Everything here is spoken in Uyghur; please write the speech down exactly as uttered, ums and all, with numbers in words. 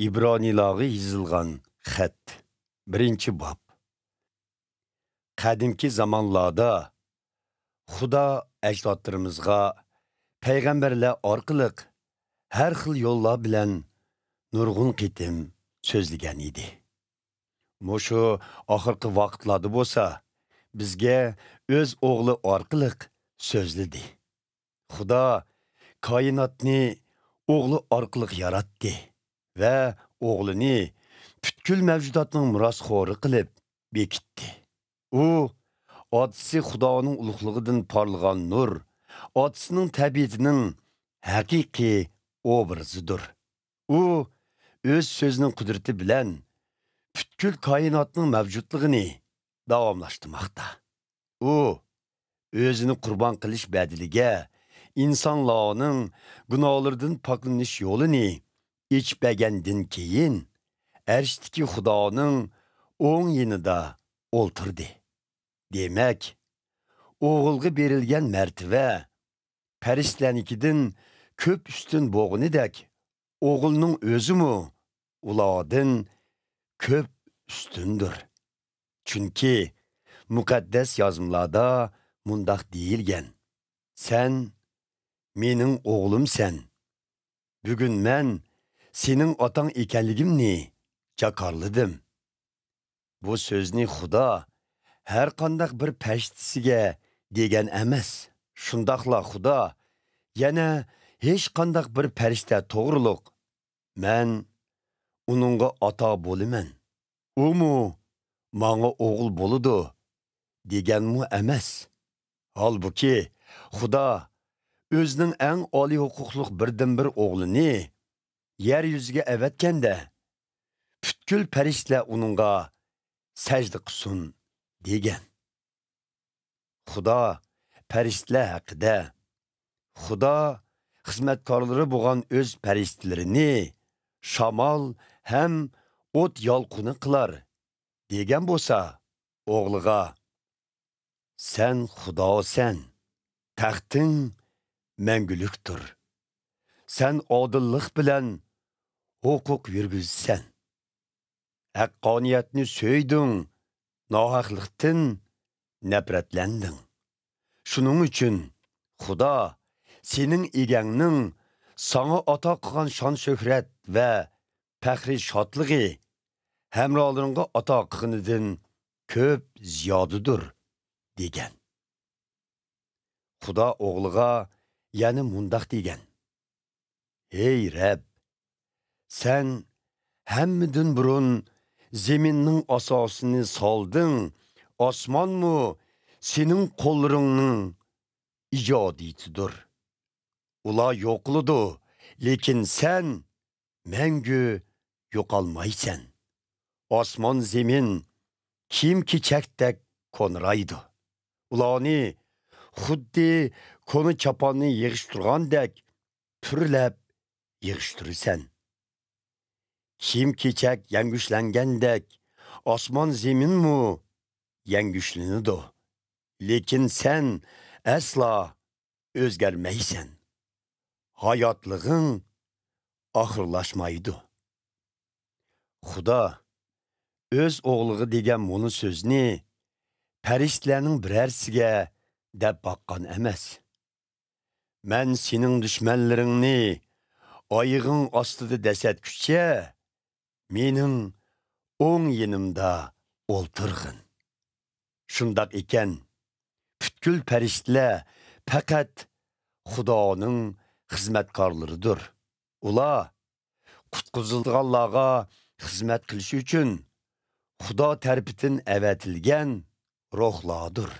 ئىبرانىيلارغا يېزىلغان خەت. بىرىنچى باب. قەدىمكى زامانلاردا خۇدا ئەجدادلىرىمىزغا پەيغەمبەرلەر ئارقىلىق ھەر خىل يوللار بىلەن نۇرغۇن قېتىم سۆزلىگەن ئىدى. مۇشۇ ئاخىرقى ۋاقىتلاردا بولسا بىزگە ئۆز ئوغلى ئارقىلىق سۆزلىدى. خۇدا كائىناتنى ئوغلى ئارقىلىق ياراتتى ۋە ئوغلىنى پۈتكۈل مەۋجۇداتنىڭ مىراسخورى قىلىپ بېكىتتى. ئۇ ئاتىسى خۇدانىڭ ئۇلۇغلۇقىدىن پارلىغان نۇر، ئاتىسىنىڭ تەبىئىتىنىڭ ھەقىقىي ئوبرازىدۇر. ئۇ ئۆز سۆزىنىڭ قۇدرىتى بىلەن پۈتكۈل كائىناتنىڭ مەۋجۇتلۇقىنى داۋاملاشتۇرماقتا. ئۇ ئۆزىنى قۇربان قىلىش بەدىلىگە ئىنسانلارنىڭ گۇناھلىرىدىن پاكلىنىش يولىنى ئېچىپ بەرگەندىن كېيىن، ئەرشتىكى خۇدانىڭ ئوڭ يېنىدا ئولتۇردى. دېمەك، ئوغۇلغا بېرىلگەن مەرتىۋە پەرىشتىلەرنىڭكىدىن كۆپ ئۈستۈن بولغىنىدەك، ئوغۇلنىڭ ئۆزىمۇ ئۇلاردىن كۆپ ئۈستۈندۇر. چۈنكى مۇقەددەس يازمىلاردا مۇنداق دېيىلگەن: «سەن مېنىڭ ئوغلۇمسەن. بۈگۈن مەن سېنىڭ ئاتاڭ ئىكەنلىكىمنى جاكارلىدىم.» بۇ سۆزنى خۇدا ھەر قانداق بىر پەرىشتىسىگە دېگەن ئەمەس. شۇنداقلا خۇدا يەنە ھېچ قانداق بىر پەرىشتە توغرۇلۇق «مەن ئۇنىڭغا ئاتا بولىمەن، ئۇمۇ ماڭا ئوغۇل بولىدۇ» دېگەنمۇ ئەمەس. ھالبۇكى، خۇدا ئۆزىنىڭ ئەڭ ئالىي ھوقۇقلۇق بىردىنبىر ئوغلىنى يەر يۈزىگە ئەۋەتكەندە، پۈتكۈل پەرىشتىلەر ئۇنىڭغا سەجدە قىلسۇن دېگەن. خۇدا پەرىشتىلەر ھەققىدە، «خۇدا خىزمەتكارلىرى بولغان ئۆز پەرىشتىلىرىنى شامال ھەم ئوت يالقۇنى قىلار» دېگەن بولسا، ئوغلىغا، «سەن خۇداسەن، تەختىڭ مەڭگۈلۈكتۇر. سەن ئادىللىق بىلەن ھوقۇق يۈرگۈزىسەن. ھەققانىيەتنى سۆيدۈڭ، ناھەقلىقتىن نەپرەتلەندىڭ. شۇنىڭ ئۈچۈن خۇدا سېنىڭ ئىگەڭنىڭ ساڭا ئاتا قىلغان شان-شۆھرەت ۋە پەخرى شادلىقى ھەمراھلىرىڭغا ئاتا قىلغىنىدىن كۆپ زىيادىدۇر» دېگەن. خۇدا ئوغلىغا يەنە مۇنداق دېگەن: «ھەي رەب، سەن ھەممىدىن بۇرۇن زېمىننىڭ ئاساسىنى سالدىڭ، ئاسمانمۇ سېنىڭ قوللىرىڭنىڭ ئىجادىيىتىدۇر. ئۇلار يوقىلىدۇ، لېكىن سەن مەڭگۈ يوقالمايسەن. ئاسمان زېمىن كىيىم-كېچەكتەك كونىرايدۇ. ئۇلارنى خۇددى كونا چاپاننى يىغىشتۇرغاندەك پۈرلەپ يىغىشتۇرىسەن. كىيىم-كېچەك يەڭگۈشلەنگەندەك ئاسمان زېمىنمۇ يەڭگۈشلىنىدۇ. لېكىن سەن ئەسلا ئۆزگەرمەيسەن. ھاياتلىقىڭ ئاخىرلاشمايدۇ.» خۇدا ئۆز ئوغلىغا دېگەن مۇنۇ سۆزنى پەرىشتىلەرنىڭ بىرەرسىگە دەپ باققان ئەمەس. «مەن سېنىڭ دۈشمەنلىرىڭنى ئايىغىڭ ئاستىدا دەسسەتكۈچە، مېنىڭ ئوڭ يېنىمدا ئولتۇرغىن.» شۇنداق ئىكەن، پۈتكۈل پەرىشتىلەر پەقەت خۇدانىڭ خىزمەتكارلىرىدۇر. ئۇلار قۇتقۇزۇلىدىغانلارغا خىزمەت قىلىش ئۈچۈن خۇدا تەرىپىدىن ئەۋەتىلگەن روھلاردۇر.